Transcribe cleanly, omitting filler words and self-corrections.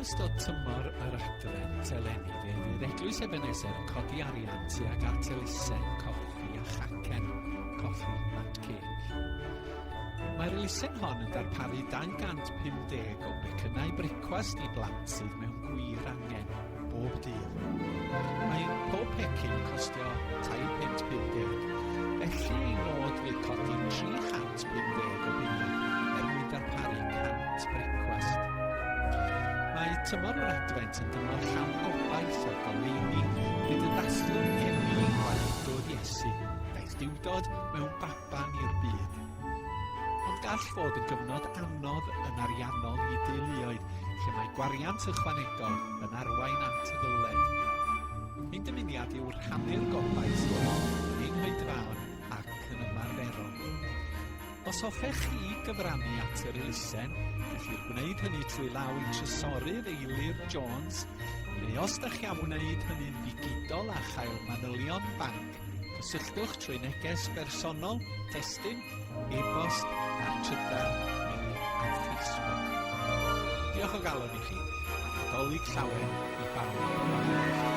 ystod tymor yr Adfent eleni, fe fydd Eglwys Ebenezer yn codi arian tuag at elusen coffi a chacen, Coffee and Cake. Mae'r elusen hon yn darparu 250 o becynnau brecwast i blant sydd mewn gwir angen, bob dydd. Mae pob pecyn yn costio £3.50, felly ein nod fydd codi 350 o bunnoedd er mwyn darparu 100 brecwast. Mae tymor yr Adfent yn dymor llawn gobaith a goleuni pryd y dathlwn eni gwaredwr Iesu, daeth Duwdod mewn baban i'r byd. Ond gall fod yn gyfnod anodd yn ariannol i deuluoedd lle mae gwariant ychwanegol yn arwain at ddyled. Ein dymuniad yw rhannu'r gobaith hwn yn ein hoedfaon ac yn ymarferol. Os hoffech chi gyfrannu at yr elusen, gellir gwneud hynny trwy law i Trysorydd Eilir Jones, neu os da chi am wneud hynny'n ddigidol a chael manylion banc, cysylltwch trwy neges bersonol, testun, e-bost, ar Trydar neu ar Facebook. Diolch o galon i chi, a Nadolig Llawen i bawb.